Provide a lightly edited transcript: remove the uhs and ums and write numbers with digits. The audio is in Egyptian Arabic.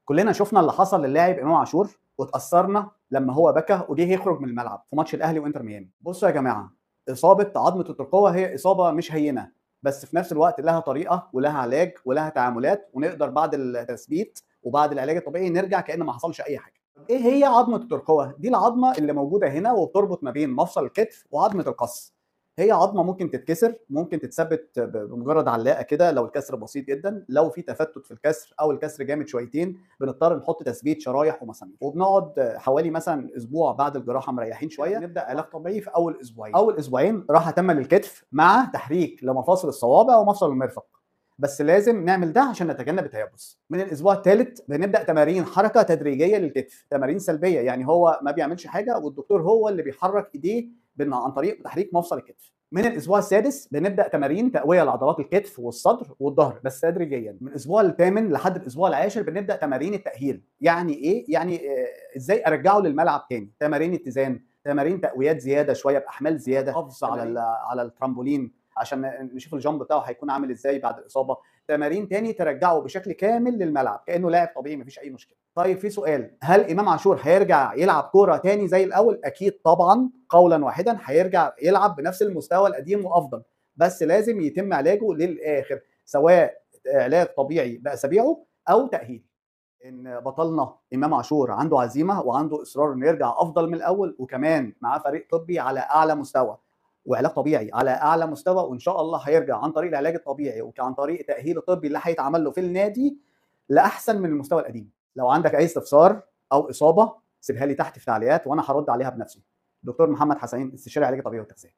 كلنا شفنا اللي حصل للاعب امام عاشور واتاثرنا لما هو بكى وجه يخرج من الملعب في ماتش الاهلي وانتر ميامي. بصوا يا جماعة، اصابه عظمه الترقوه هي اصابه مش هينة، بس في نفس الوقت لها طريقه ولها علاج ولها تعاملات، ونقدر بعد التثبيت وبعد العلاج الطبيعي نرجع كأن ما حصلش اي حاجة. ايه هي عظمه الترقوه؟ دي العظمة اللي موجودة هنا وبتربط ما بين مفصل الكتف وعظمه القص. هي عظمه ممكن تتكسر، ممكن تتثبت بمجرد علاقة كده لو الكسر بسيط جدا، لو في تفتت في الكسر او الكسر جامد شويتين بنضطر نحط تثبيت شرايح ومسامير، وبنقعد حوالي مثلا اسبوع بعد الجراحة مريحين شوية. نبدا علاج طبيعي في اول اسبوعين. اول اسبوعين راحة تامة للكتف مع تحريك لمفاصل الصوابع ومفصل المرفق، بس لازم نعمل ده عشان نتجنب التيبس. من الاسبوع الثالث بنبدا تمارين حركة تدريجيه للكتف، تمارين سلبية، يعني هو ما بيعملش حاجة والدكتور هو اللي بيحرك ايديه عن طريق تحريك مفصل الكتف. من الاسبوع السادس بنبدا تمارين تقوية لعضلات الكتف والصدر والظهر بس تدريجيا. من الاسبوع الثامن لحد الاسبوع العاشر بنبدا تمارين التاهيل. يعني ايه؟ يعني ازاي ارجعه للملعب تاني، تمارين اتزان، تمارين تقويات زيادة شوية باحمال زيادة، قفز على الترامبولين عشان نشوف ال jump بتاعه هيكون عامل ازاي بعد الاصابة، تمارين تاني ترجعه بشكل كامل للملعب كانه لاعب طبيعي مفيش اي مشكلة. طيب في سؤال، هل امام عاشور هيرجع يلعب كورة تاني زي الاول؟ اكيد طبعا، قولا واحدا هيرجع يلعب بنفس المستوى القديم وافضل، بس لازم يتم علاجه للاخر، سواء علاج طبيعي باسابيعه او تاهيل. ان بطلنا امام عاشور عنده عزيمة وعنده اصرار انه يرجع افضل من الاول، وكمان معاه فريق طبي على اعلى مستوى وعلاج طبيعي على اعلى مستوى، وان شاء الله هيرجع عن طريق العلاج الطبيعي وعن طريق التاهيل الطبي اللي هيتعمل له في النادي لاحسن من المستوى القديم. لو عندك اي استفسار او اصابه سيبها لي تحت في التعليقات وانا هرد عليها بنفسي. دكتور محمد حسنين، استشاري علاج طبيعي وتغذية.